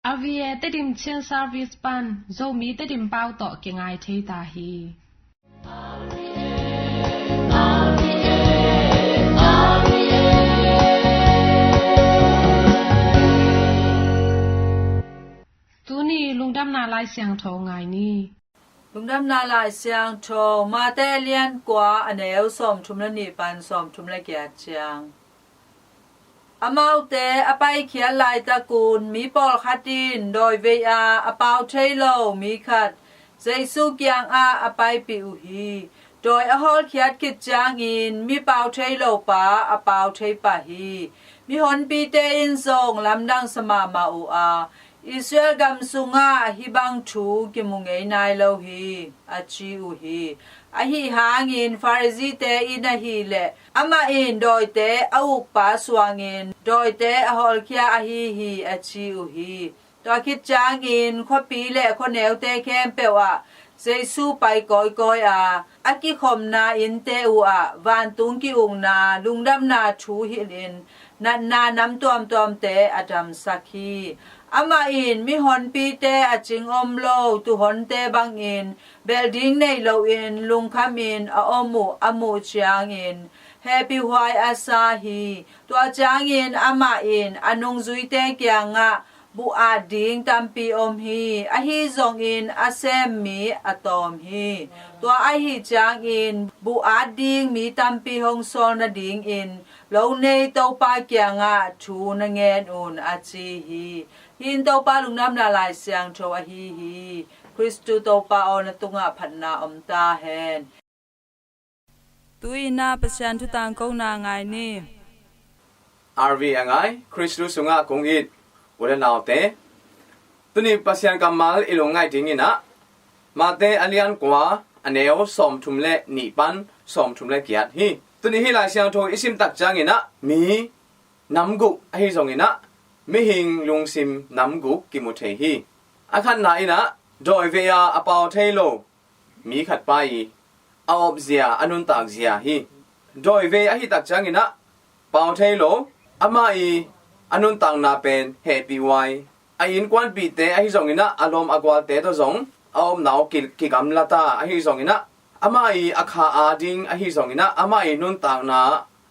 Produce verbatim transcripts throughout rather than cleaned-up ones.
R V A Tedim Chin Service pan Zomi Tedim pau tawh kingai thei ta hi. Tuni lungdamna Lai Siangtho ngai ni. Lungdamna Lai Siangtho, Mate a lian kua, a neu sawmthum le nih pan sawmthum le giat ciang. Amaute a paikhiat laitakun mi pawlkhat in dawivei a a pau thei lo mi khat Jesu kiangah a paipih uh hi. Dawi a hawlkhiat khit ciangin mi pau thei lo pa a pau thei pah hi. Mihonpite in zong lamdang sa mahmah uh a, Israel gam sungah hih bang thu kimu ngei nai lo hi, a ci uh hi. Ahi hangin Pharisee-te in ahih leh amah in dawite a ukpa suangin dawite a hawlkhia ahi hi, a ci uh hi. Tua khit ciangin khuapi le khuaneute khempeuh ah Jesu pai kawikawi a, a kikhopna innte uhah vantung ki-ukna lungdamna thu hilhin natna nam tuamtuamte a damsak hi. Amah in mihonpite a cing om lo tuuhonte bangin belh ding nei loin lungkhamin a om uh a muh ciangin hehpihhuai a sa hi. Tua ciangin amah in a nungzuite kiangah buh at ding tampi om hi. Ahi zongin a sem mi a tawm hi. Tua ahih ciangin buh at ding mi tampi hong sawl nadingin lo nei Topa kiangah thu na ngen un, a ci hi. Hih in Topa lungdamna Lai Siangtho ahi hi. Khristu Topa aw, na tungah phatna om ta hen. Tu-in ah Pasian thu tangkona ngai ni. R V A ngai, Khristu sungah kong it u le naute, tuni Pasian kammal i lungngaih dingin ah Mate a lian kua, a neu sawmthum le nih pan sawmthum le giat hi. Tuni hih Lai Siangtho i simtak ciangin ah mi nam guk ahi zongin ah mihing lungsim nam guk kimu thei hi. A khatna in ah dawivei a a pau thei lo mi khat pa i a op zia, a nuntak zia hi. Dawivei ahi tak ciangin ah pau thei lo, amah i a nuntakna pen hehpihhuai, a innkuanpihte ahi zongin ah a lawm a gualte tawh zong a omna uh ki, kigamla ta ahi zongin ah amah i a kha a ding ahi zongin ah amah i nuntakna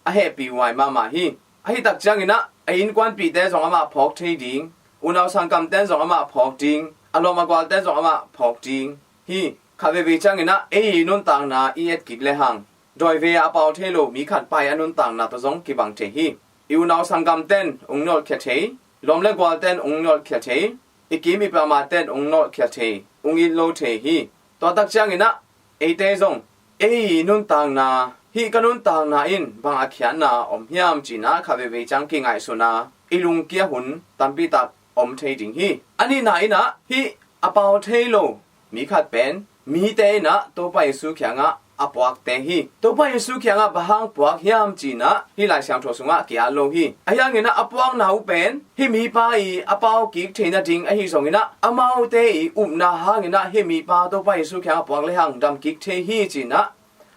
a hehpihhuai mahmah hi. Ahi tak ciangin ah a innkuanpihte zong amah phawk thei ding, unau sanggamte zong amah phawk ding, a lawm a gualte zong amah phawk ding hi. Khat veivei ciangin ah ei i nuntakna i et kik lehang dawivei a a pau thei lo mi khat pa i a nuntakna tawh zong kibang thei hi. I unau sanggamte in ong nolhkhia thei, lawm le gualte in ong nolhkhia thei, i kim i pamate in ong nolhkhia thei, ong it lo thei hi. Tua tak ciangin ah eite zong ei i nuntakna, hih ka nuntakna in bang a khiatna om hiam ci-in ah khat veivei ciang kingaihsun a i lungkia hun tampi tak om thei ding hi. A nihna in ah hih a pau thei lo mi khat pen mite in ah Topa Jesu kiangah a puakte hi. Topa Jesu kiangah bang hang puak hiam ci-in ah hih Lai Siangtho sungah ki-at lo hi. Ahi hangin ah a puakna uh pen hih mipa i a pau kik theih nading ahi zongin ah amaute i upna hangin ah hih mipa Topa Jesu kiangah puak lehang dam kik thei hi ci-in ah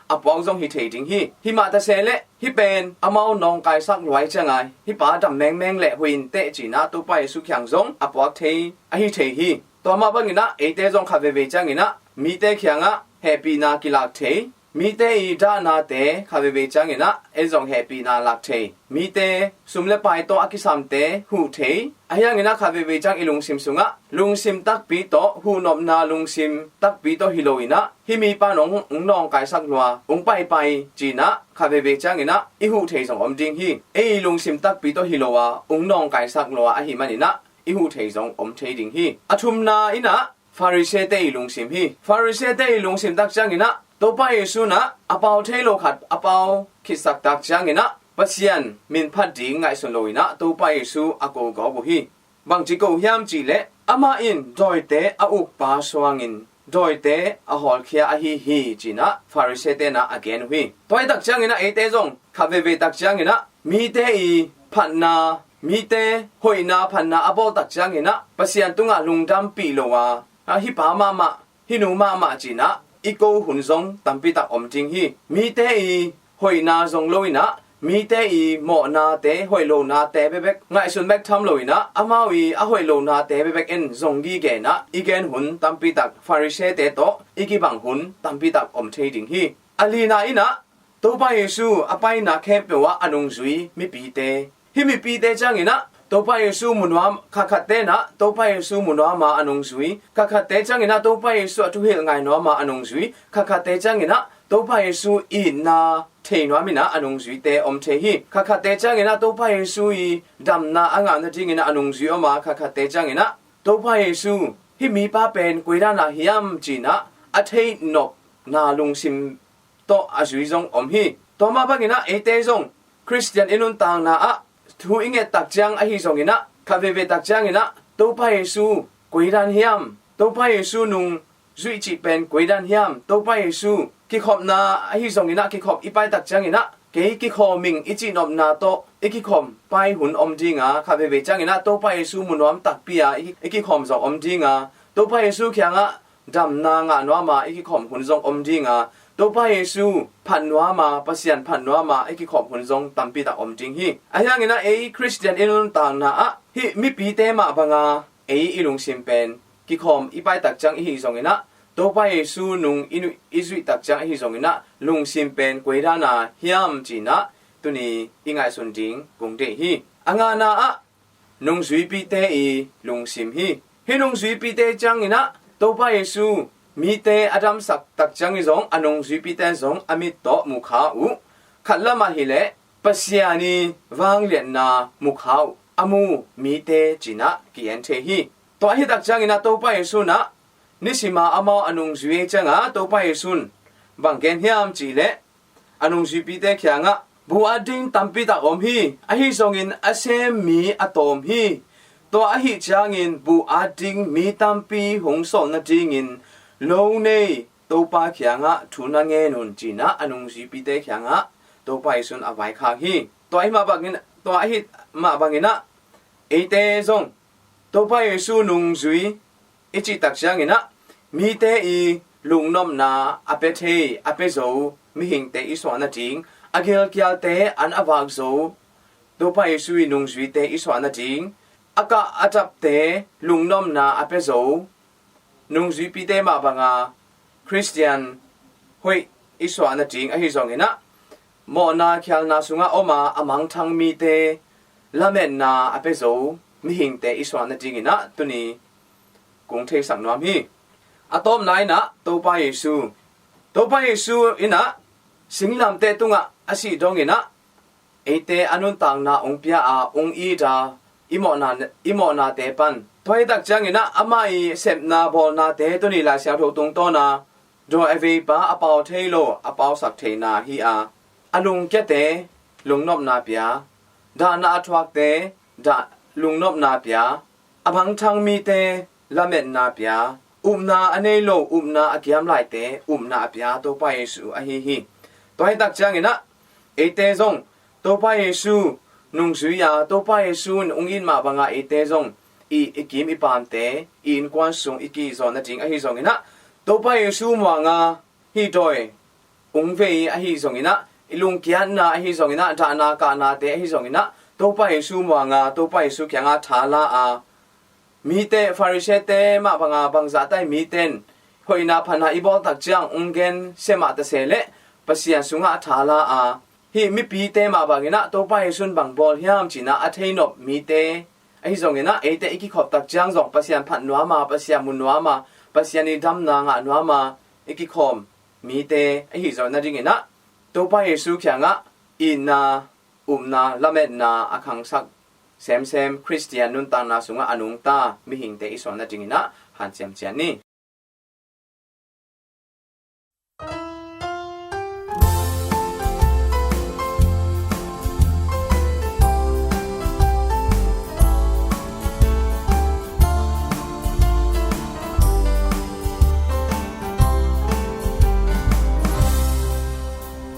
a puak zong hi thei ding hi. Himah ta se leh hih pen amau nawngkaisak lua hi ciang a, hih pa dam mengmeng leh hoih inteh ci-in ah Topa Jesu kiang zong a puak thei ahi thei hi. Tua mah bangin ah eite zong khat veivei ciangin ah mite kiangah hehpihna kilak thei, mite i dahnate khat veivei ciangin ah ei zong hehpihna lak thei, mite sum le pai tawh a kisamte huh thei. Ahi hangin ah khat veivei ciang i lungsim sungah lungsim takpi tawh, huhnopna lungsim takpi tawh hi loin ah hih mipa in ong, ong nawngkaisak lua, ong paipai ci-in ah khat veivei ciangin ah i huh thei zong om ding hi. Ei i lungsim takpi tawh hi lo a, ong nawngkaisak lua ahih manin ah i huh thei zong om thei ding hi. A thumna in ah Pharisee-te i lungsim hi. Pharisee-te i lungsim tak ciangin ah Topa Jesu in ah a pau thei lo khat a pau khitsak tak ciangin ah Pasian min phat ding ngaihsun loin ah Topa Jesu a ko gawp uh hi. Bangci ko hiam cih leh amah in dawite a ukpa suangin dawite a hawlkhia ahi hi ci-in ah Pharisee-te in ah a gen uh hi. Tua hi tak ciangin ah eite zong khat veivei tak ciangin ah mite i phatna, mite hoihna phatna a bawl tak ciangin ah Pasian tungah lungdampih lo a, a, hih pa mahmah, hih nu mahmah ci-in ah i ko hun zong tampi tak om ding hi. Mite i hoihna zong loin ah mite i mawhnate, hoih lonate bekbek ngaihsun bek tham lo inah, amau i a hoih lonate bekbek in zong gige inah i gen hun tampi tak Farisee-te tawh i kibang hun tampi tak om thei ding hi. A lina inah Topa Jesu a paina khempeuh ah a nungzui mipite. Hih mipite cianginah Topa Jesu mu nuam, khatkhatte inah Topa Jesu mu nuama a nungzui, khatkhatte cianginah Topa Jesu a thuhilh ngai nuama a nungzui, khatkhatte cianginah Topa Jesu itna thei nuam inah a nungzuite om thei hi. Khatkhatte cianginah Topa Jesu i damna a ngah nadingin a nungzui om a, khatkhatte cianginah Topa Jesu hih mipa pen koi dana hiam cinah a theihnopna lungsim tawh a zui zong om hi. Tua mah banginah eite zong Khristian i nuntakna ah thu i nget tak ciang ahi zonginah, khat veivei tak cianginah Topa Jesu koi dan hiam, Topa Jesu nungzui cih pen koi dan hiam, Topa Jesu kikhopna ahi zonginah, kikhop i pai tak cianginah kei kikhawm ing i cihnopna tawh i kikhawm pai hun om dinga, khat veivei cianginah Topa Jesu mu nuam takpi a i, i kikhawm zong om dinga, Topa Jesu kiangah damna ngah nuama i kikhawm hun zong om dinga, Topa Jesu phat nuama, Pasian phat nuama i kikhawm hun zong tampi tak om ding hi. Ahi hanginah ei Khristian i nuntakna ah hih mipite mah banga ei i lungsim pen kikhawm i pai tak ciang ihi zonginah, Topa Jesu nung i nu-, i zuih tak ciang ihi zonginah lungsim pen koi dana hiam cinah tuni i ngaihsun ding kong deih hi. A ngana ah nungzuipite i lungsim hi. Hih nungzuipite cianginah Topa Jesu mite a damsak tak ciang i zong a nungzuipite zong a mit tawh mu kha uh. Khat lamah hileh Pasian i vangliatna mu kha uh, a mu mite cinah ki-en thei hi. Tua ahi tak cianginah Topa Jesu nah nisima amau a nungzui ei cianga Topa Jesun bang gen hiam cihleh, a nungzuipite kiangah buh at ding tampi tak om hi. Ahi zongin a sem mi a tawm hi. Tua ahi ciangin buh at ding mi tampi hong sawl nadingin lo nei Topa kiangah thu na ngen un cinah a nungzuipite kiangah Topa Jesun a vaikhak hi. Tua ahi mah bangin, tua ahi mah banginah eite zong Topa Jesu nungzui i cih tak cianginah mite i lungnopna a pia thei, a pia zo mihingte i suah nading, a gilkialte an a vak zo Topa Jesu i nungzuite i suah nading, a kah a tapte lungnopna a pia zo nungzuipite mah banga Khristian hoih i suah nading ahi zonginah mawhna khialna sungah om a, a mangthang mite lametna a pia zo mihingte i suah nadinginah tuni kong theisak nuam hi. A tawpna inah Topa Jesu, Topa Jesu inah singlamteh tungah a sih donginah eite a nuntakna hong pia a, hong it a, i mawhna, i mawhnate pan. Tua hi tak cianginah amah i sepna bawlnate tuni Lai Siangtho tungtawna dawi a veipa a pau thei lo a pausak theihna hi a, a lungkiate lungnopna pia, dahna a thuakte dah lungnopna pia, a mangthang mite lametna pia, upna a nei lo, upna a kiam laite upna a pia Topa Jesu ahi hi. Tua hi tak cianginah eite zong Topa Jesu nungzui a, Topa Jesu in hong it mah banga eite zong i, i kim i pamte i innkuan sung i ki-it zawh nading ahi zonginah Topa Jesu muanga hih dawi hong vei ahi zonginah, i lungkiatna ahi zonginah, dahna kahnate ahi zonginah Topa Jesu muanga, Topa Jesu kiangah tha la a, mite, Farisee-te mah banga bangzahta i mite in hoihna phatna i bawl tak ciang hong gen sia mah ta se leh Pasian sungah tha la a, hih mipite mah banginah Topa Jesu in bang bawl hiam cinah a theinop mite ahi zonginah eite i kikhop tak ciang zong Pasian phat nuama, Pasian mu nuama, Pasian i damna ngah nuama i kikhawm mite ahi zawh nadinginah Topa Jesu kiangah itna, upna, lametna a khangsak semsem Khristian nuntakna sungah a nungta mihingte i suah nadinginah hanciam ciat ni.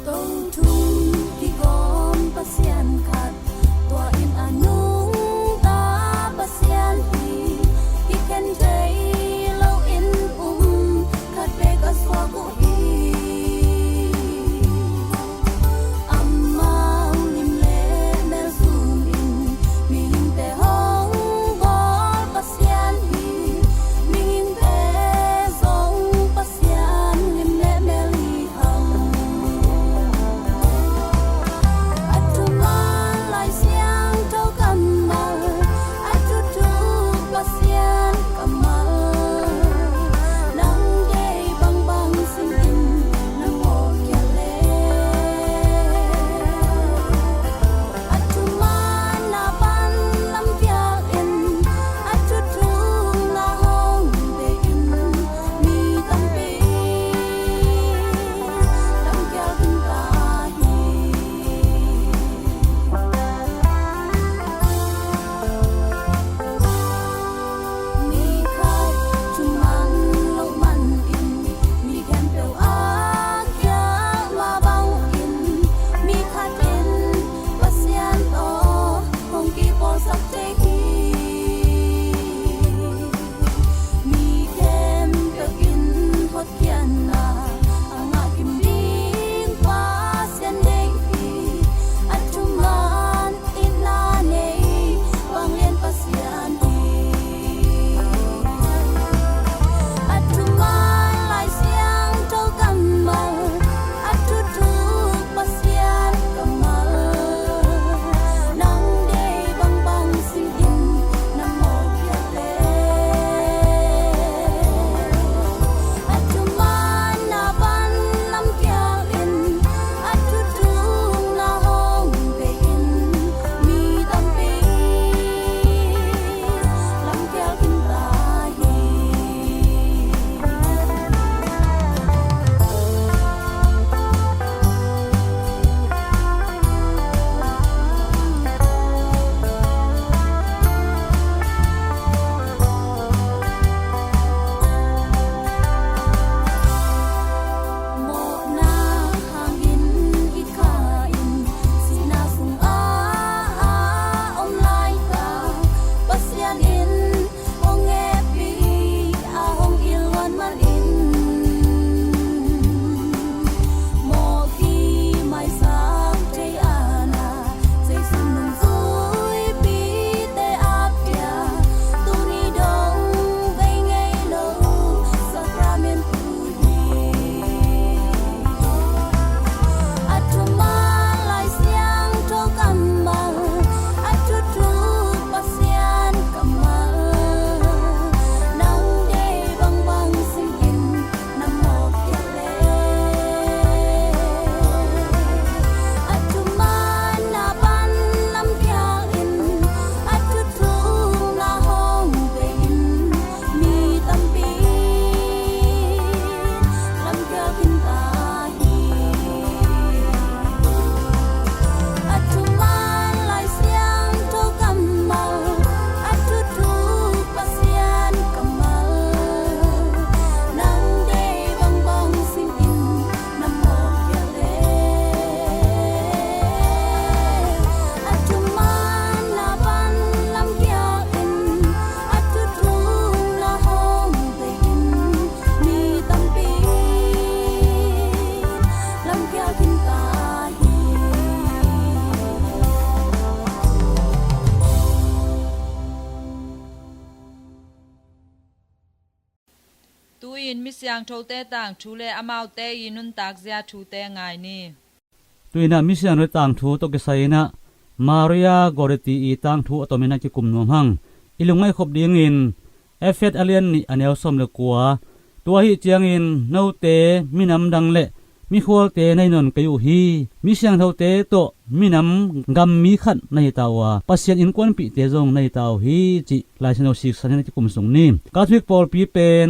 Tong thum kigawm Pasian khat, tua in a nungta Pasian hi. Kikhen thei loin Siangthote tangthu le amaute i nuntakzia thute ngai ni. Tuinah misiangtho tangthu tawh kisai inah Maria Goretti i tangthu a tomin a kikum nuam hang. I lungngaihkhop dingin Efet a lian nih a neu sawm le kua. Tua ahi ciangin note minam dang le mikhualte na hi nawn kei uh hi. Misiangthote tawh minam gam mi khat na hi ta uh a, Pasian innkuanpihte zong na hi ta uh hi, cih Lai Siangtho siksan in a kikum sung ni. Catholic pawlpi pen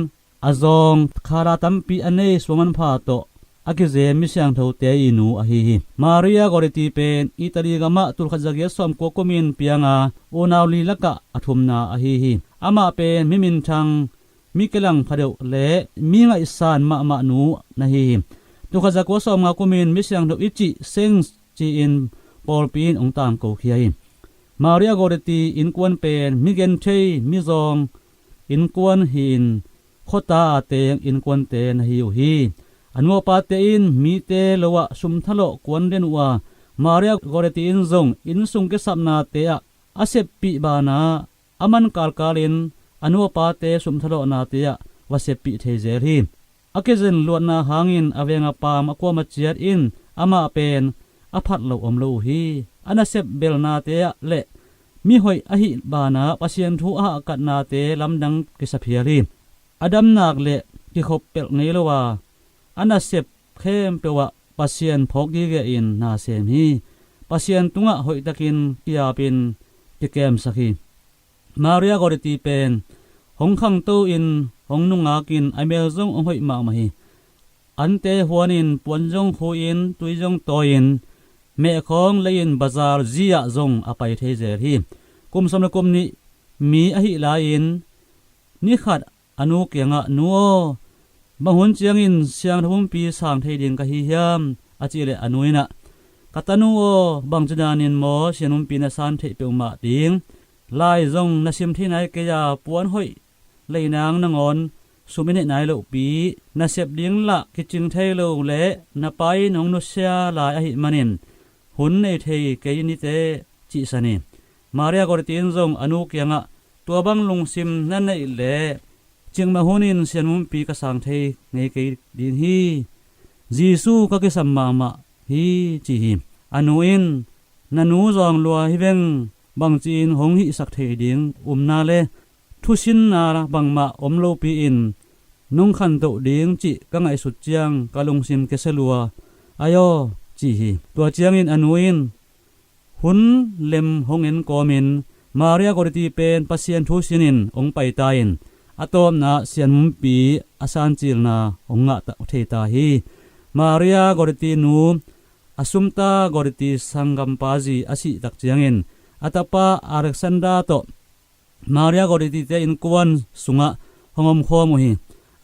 a zawng khala tampi a nei suangmanpha tawh a kizem misiangthote i nu ahi hi. Maria Goretti pen Italy gamah tulkhat zagiat sawmkua kumin pianga unau li lakah a thumna ahi hi. Amah pen mi minthang, mi kilang phadeuh le mi ngaihsan mahmah nu na hi hi. Tulkhat zakua sawmnga kumin misiangtho i cih saints ci-in pawlpi in hong tangko khia hi. Maria Goretti innkuan pen mi genthei, mi zawng innkuan hi-in khuata a teng innkuante na hi uh hi. A nu a pate in mite lo ah sum thalawh kuan den uh a, Maria Goretti in zong innsung kisapnate ah a seppih banah a man kalkalin a nu a pate sum thalawhnate ah va seppih thei zel hi. A kizen luatna hangin a veng a paam a kuam a ciat in amah pen a phat lo om lo uh hi. A nasep belnate ah le mihoih ahih banah Pasian thu a hahkatnate lamdang kisaphial hi. A damnak le kikhop pelh ngei lo a, a nasep khempeuh ah Pasian phawk gige in na sem hi. Pasian tungah hoihtakin kiapin kikemsak hi. Maria Goretti pen hong khangto in, hong nungakin a mel zong hong hoih mahmah hi. Ante huanin, puan zong khuin, tui zong tawiin, mehkhawng leiin bazar zi-ah zong a pai thei zel hi. Kum sawm le kum nih mi ahih lai-in nikhat a nu kiangah, "Nu aw, bang hun ciangin siangtho pumpi sang thei ding ka hi hiam?" a cih leh a nu inah, "Ka tanu aw, bangci danin maw siangtho pumpi na san theih peuhmah ding? Lai zong na sim thei nai kei a, puan hoih lei nang nangawn sum i neih nai lohpi, na sep ding lah kicing thei lo le na pa in hong nusia lai ahih manin hun nei thei kei nite," cihsan hi. Maria Goretti in zong a nu kiangah, "Tua bang lungsim na neih leh cikmah hunin siangtho pumpi ka sang thei ngei kei ding hi. Jesu ka kisam mahmah hi," ci hi. A nu in, "Na nu zawng lua hi veng, bangci-in hong hihsak thei ding umna le thusinna bangmah om lopi-in nong khantoh ding cih ka ngaihsut ciang ka lungsim kia sia lua ai aw," ci hi. Tua ciangin a nu in hun lem hong en kawmin Maria Goretti pen Pasian thu sinin hong paita in a tawpna siangtho pumpi a sancilna hong ngah ta, thei ta hi. Maria Goretti nu Assunta Goretti sanggampa zi a sih tak ciangin a tapa Alexander tawh Maria Goretti te innkuan sungah hong omkhawm uh hi.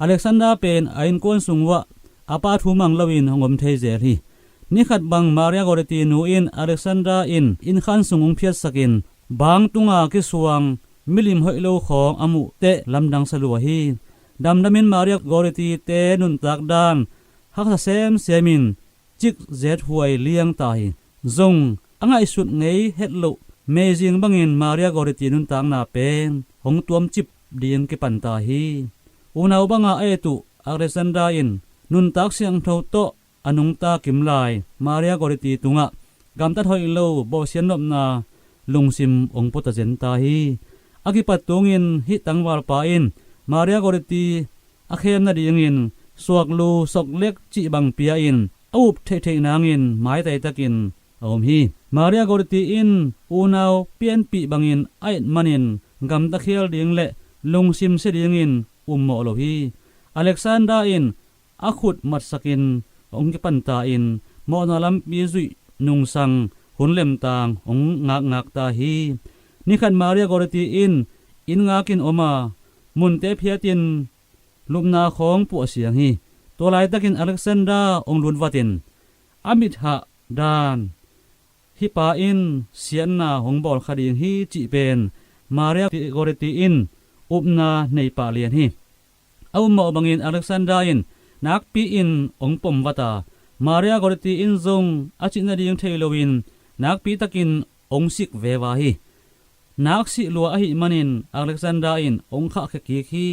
Alexander pen a innkuan sung uhah a pa thu mang loin hong om thei zel hi. Nikhat bang Maria Goretti nu in Alexander in innkhan sung hong phiatsakin bang tunga kisuang milim hoih lo khawng a muh teh lamdang sa lua hi. Damdamin Maria Goretti te nuntak dan haksa semsemin cik zethuai liang ta hi. Zong a ngaihsut ngei het loh meizing bangin Maria Goretti nuntakna pen hong tuamcip ding kipan ta hi. Unau banga a et uh Alexander in nuntak siangtho tawh a nungta kimlai Maria Goretti tungah gamtat hoih lo bawhsian nopna lungsim hong puta zen ta hi. A kipat tungin hih tangvalpa in Maria Goretti a khem nadingin suaklu soklek cih bang pia-in a up theihtheih nangin maitai takin a om hi. Maria Goretti in unau pianpih bangin a et manin gamta khial ding le lungsim sia dingin ummawh lo hi. Alexander in a khut matsakin hong kipanta in mawhna lampi zuih nungsang hun lemtang hong ngakngak ta hi. Nikhat Maria Goretti in inn ngakin om a, munte phiatin lupna khawng puahsiang hi. Tua laitakin Alexander hong lutvatin a mithah dan hih pa in siatna hong bawlkha ding hi cih pen Maria Goretti in upna nei pah lian hi. A ummawh bangin Alexander in nakpi-in hong pomvat a, Maria Goretti in zong a cih nading thei loin nakpi takin hong sik veva hi. Nak sih lua ahih manin Alexander in hong khahkhia kik hi.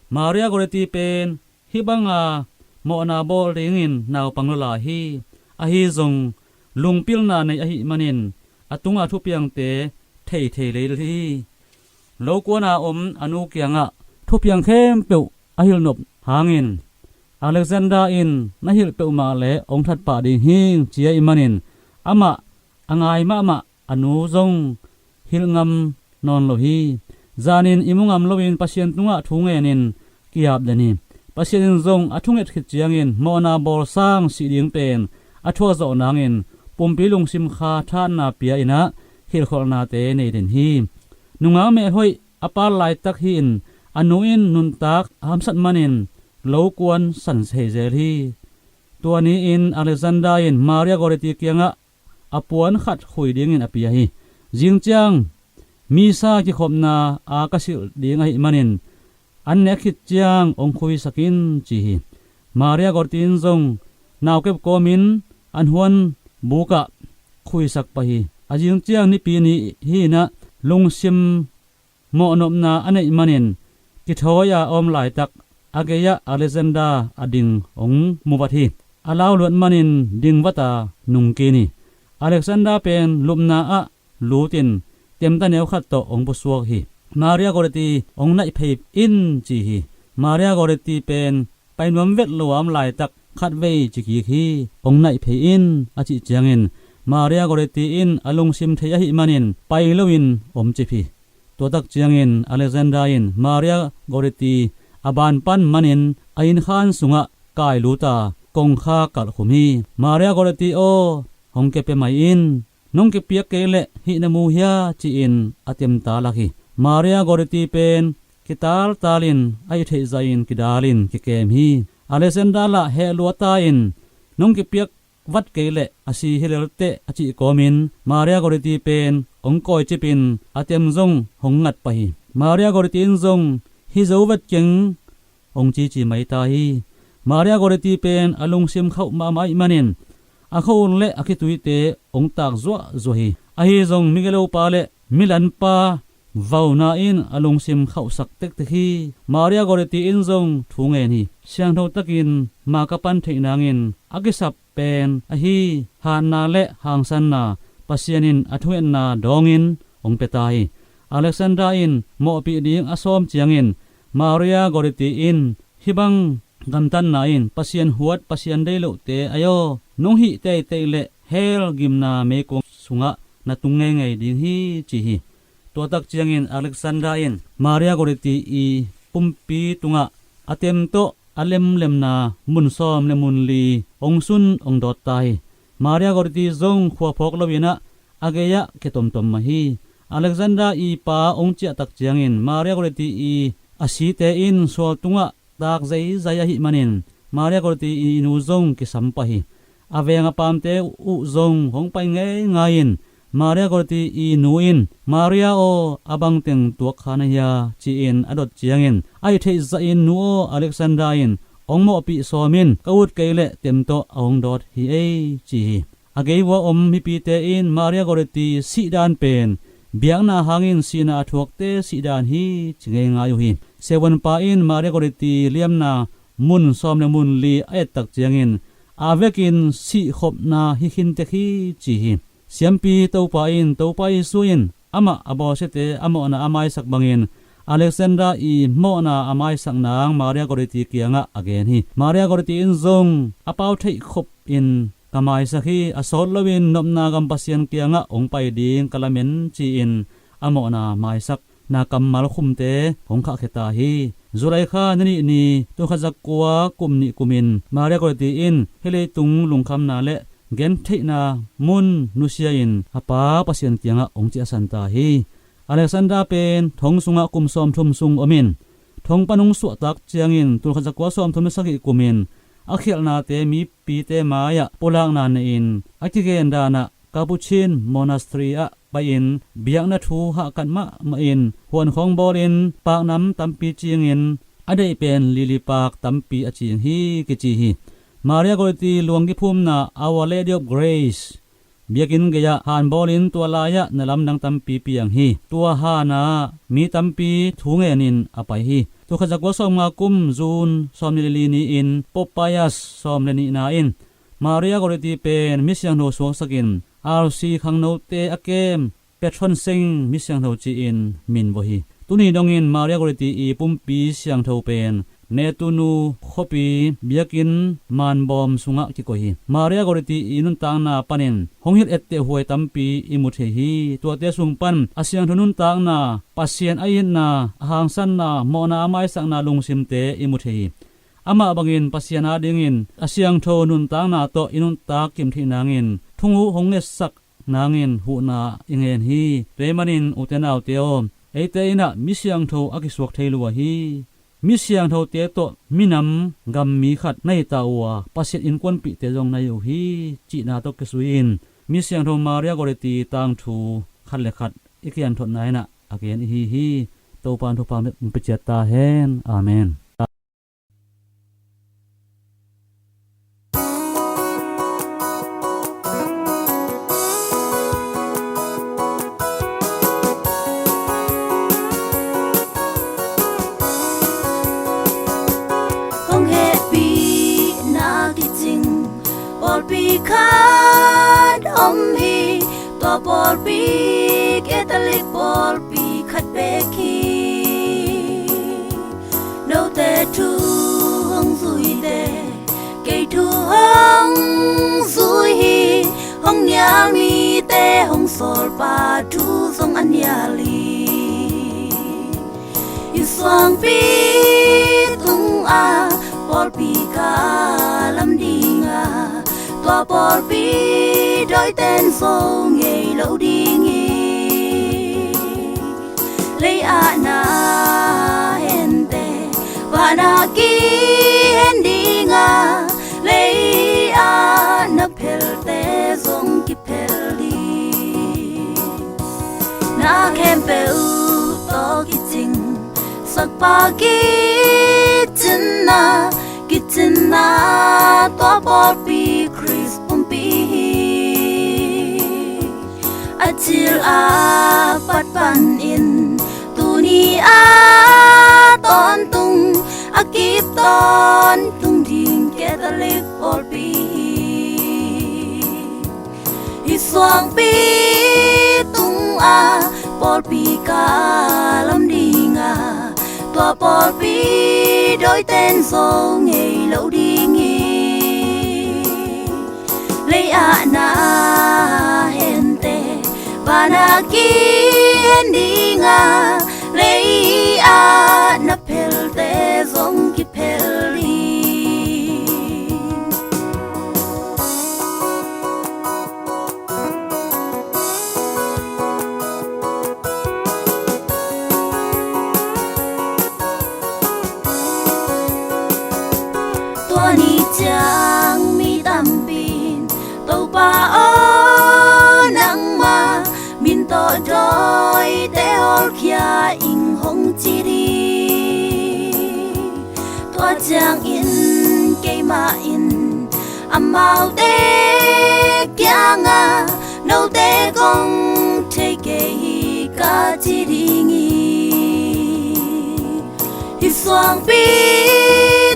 Maria Goretti pen Hih banga mawhna bawl dingin naupang lua lai hi. Ahi zong lungpilna nei ahih manin a tunga thupiangte thei thei lel hi. Lokuana om a nu kiangah thupiang khempeuh a hilhnop hangin Alexander in na hilh peuhmah le hong thatpah ding hing ci ahih manin amah a ngai mahmah a nu zong hilh ngam nawn lo hi. Zanin imu ngam loin Pasian tungah thu ngenin ki-ap den hi. Pasian in zong a thunget khit ciangin mawhna bawlsang sih ding pen a thuakzawh nangin pumpi lungsim kha thahatna pia inah hilhkholhnate nei den hi. Nungak meh hoih a pal laitak hi-in a nu in nuntak a hamsat manin lokuan san thei zel hi. Tua ni-in Alexander in Maria Goretti kiangah a puan khat khui dingin a pia hi. Zingciang misa kikhopna a ka silh ding ahih manin an nek khit ciang hong khuisak in ci hi. Maria Goretti in zong naukep kawmin an huan bukah khuisak pah hi. A zingciang nipi ni hi-inah lungsim mawhnopna a neih manin kithawi-a a om laitak a gei-ah Alexander a ding hong muvat hi. A lauluat manin dingvata nungkin hi. Alexander pen lupna ah lutin temta neu khat tawh hong pusuak hi. Maria Goretti hong naih phei in ci hi. Maria Goretti pen pai nuam vet lo a om laitak khatvei ci kik hi. Hong naih phei in a cih ciangin Maria Goretti in a lungsim thei ahih manin pai loin om cip hi. Tuatak ciangin Alexander in Maria Goretti a ban pan manin a innkhan sungah kai luta kongkha kalhkhum hi. Maria Goretti aw, hong kepia mai in, nong kipiak kei leh hih na mu hia ci-in a temta lak hi. Maria Goretti pen kitaltalin a i theih zahin kidalin kikem hi. Alexander lah heh lua ta in nong kipiak vat kei leh a si hi lel teh a cih kawmin Maria Goretti pen hong kawicipin a tem zong hong ngat pah hi. Maria Goretti in zong hi zo vet keng hong cici mai ta hi. Maria Goretti pen a lungsim khauh mahmah ahih manin a khua-ul le a khituite hong tak zuahzuah hi. Ahi zong migilopa le milanpa vauna in a lungsim khauhsak tektek hi. Maria Goretti in zong thu ngen hi. Siangtho takin ma ka pan theih nangin a kisap pen ahi hatna le hangsanna Pasian in a thungetna dawngin hong pia ta hi. Alexander in mawhpih ding a sawm ciangin Maria Goretti in hih bang gamtatna in Pasian huat, Pasian dei lohte ai aw, nong hih teitei leh hell gimna meikuang sungah na tung ngeingei ding hi ci hi. Tuatak ciangin Alexander in Maria Goretti i pumpi tungah a tem tawh a lemlemna mun sawm le mun li hong sun hong dawt ta hi. Maria Goretti zong khua phawk loinah a gei-ah kia tomtom mah hi. Alexander i pa hong ciahtak ciangin Maria Goretti i a site in sual tungah tak zeizai ahih manin Maria Goretti i nu zong kisam pah hi. A veng a paamte uh zong hong pai ngeingai in Maria Goretti i nu in, "Maria aw, a bangteng tuak kha na hia?" ci-in a dot ciangin a i theih zahin, "Nu aw, Alexander in hong mawhpih sawm in ka ut kei leh tem tawh a hong dawt hi ei," ci hi. A gei ua om mipite in Maria Goretti sihdan pen biakna hangin sihna a thuakte sihdan hi ci ngeingai uh hi. Siavuanpa in Maria Goretti liamna mun sawm le mun li a ettak ciangin a vekin sihkhopna hi khintek hi ci hi. Siampi Topa in, Topa Jesu in amah a bawlsiate a mawhna a maisak bangin Alexander i mawhna a maisak nang Maria Goretti kiangah a gen hi. Maria Goretti in zong a pau theih khop in ka maisak hi, a sawt loin nopna gam Pasian kiangah hong pai ding ka lamen ci-in a mawhna maisak na kammal khumte hong khahkhia ta hi. July kha ni nih ni, tul khat za kua kum nih kumin Maria Goretti in hih leitung lungkhamna le gentheihna mun nusia-in a Pa Pasian kiangah hong ciahsan ta hi. Alexander pen thong sungah kum sawmthum sung omin thong pan hong suahtak ciangin tul khat za kua sawmthum le sagih kumin a khialhnate mipite mai-ah pulakna nei-in a kigen danah Capuchin Monastery ah pai-in biakna thu hahkat mahmah in huankhawng bawlin paknam tampi cingin a deih pen lili pak tampi a cing hi kici hi. Maria Goretti luang kiphumna Our Lady of Grace Biakinn gei-ah han bawlin tua lai-ah na lamdang tampi piang hi. Tua han ah mi tampi thu ngenin a pai hi. Tul khat za kua sawmnga kum June sawmnih le li ni-in Pope Pius sawm le nihna in Maria Goretti pen mi siangtho suaksakin R C khangnote a kem Patron Saint mi siangtho ci-in min vawh hi. Tuni dongin Maria Goretti i pumpi siangtho pen Nettuno khuapi biakinn manbawm sungah kikoih hi. Maria Goretti i nuntakna panin hong hilh etteh huai tampi i mu thei hi. Tuate sung pan a siangtho nuntakna, Pasian a itna, a hangsanna, mawhna a maisakna lungsimte i mu thei hi. Amah bangin Pasian adingin a siangtho nuntakna tawh i nuntak kim theih nangin thunguh hong ngetsak nangin huhna i ngen hi. Tua ahih manin ute naute aw, eite in ah mi siangtho a kisuak thei lua hi. Mi siangthote tawh minam gam mi khat na hi ta uh a, Pasian innkuanpihte zong na hi uh hi, cihna tawh kisui-in mi siangtho Maria Goretti tangthu khat le khat i kianthotna in ah a gen i hi hi. Topa in thupha hong pia ciat ta hen. Amen. Hong hehpihna kicing pawlpi khat om hi. Tua pawlpi Catholic pawlpi khat bek hi. Note thu hong zuite, kei thu hong zui hi. Hong nial mite hong sawlpa thu zong a nial hi. Hih suangpi tungah pawlpi ka lam dingah, tua pawlpi dawiten zo ngei lo ding hi. Lei-ah na hente, vanah kihen dingah, lei-ah na phelte zong kiphel ding. Na khempeuh tawh kicing, sakpa kicinna, kicinna tua pawlpi Khrist pumpi hi. A cil a pat panin tuni a tawntung, a kip tawntung ding Catholic pawlpi hi. Hih suangpi tungah pawlpi ka lam dingah, tua pawlpi dawiten zo ngei lo ding hi. Lei-ah na hente, vanah kihen dingah, lei-ah na phelte zong kiphel ding. Tua ni ciang mi tampin, Topa aw, nangmah min tawh dawite hawlkhia ing, hong ci ding. Tua ciangin keimah in amaute kiangah, note kong thei kei hi, ka ci ding hi. Hih suangpi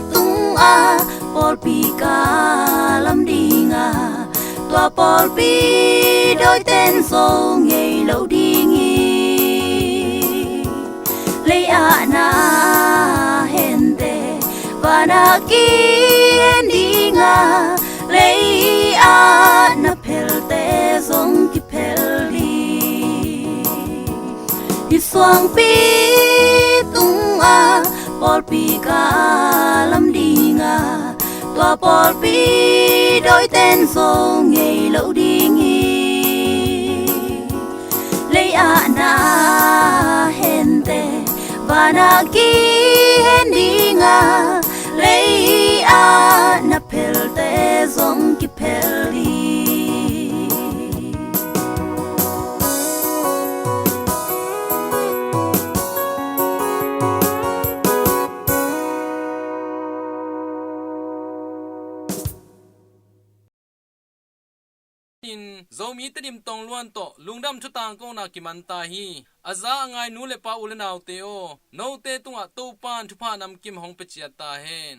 tungah pawlpi ka lam dingah, tua pawlpi dawiten zo ngei lo ding hi. Lei-ah na hente, vanah kihen dingah, lei-ah na phelte zong kiphel ding. Hih suangpi tungah pawlpi ka lam dingah, tua pawlpi dawiten zo ngei lo ding hi. Lei-ah na hente, vanah kihen dingah, lei-ah na phelte zong kiphel ding. in Zomi Tedim Tongluan tawh lungdam thu tangkona kiman ta hi. A za a ngai nu le pa, u le naute aw, note tungah Topa'n thupha namkim hong pia ciat ta hen.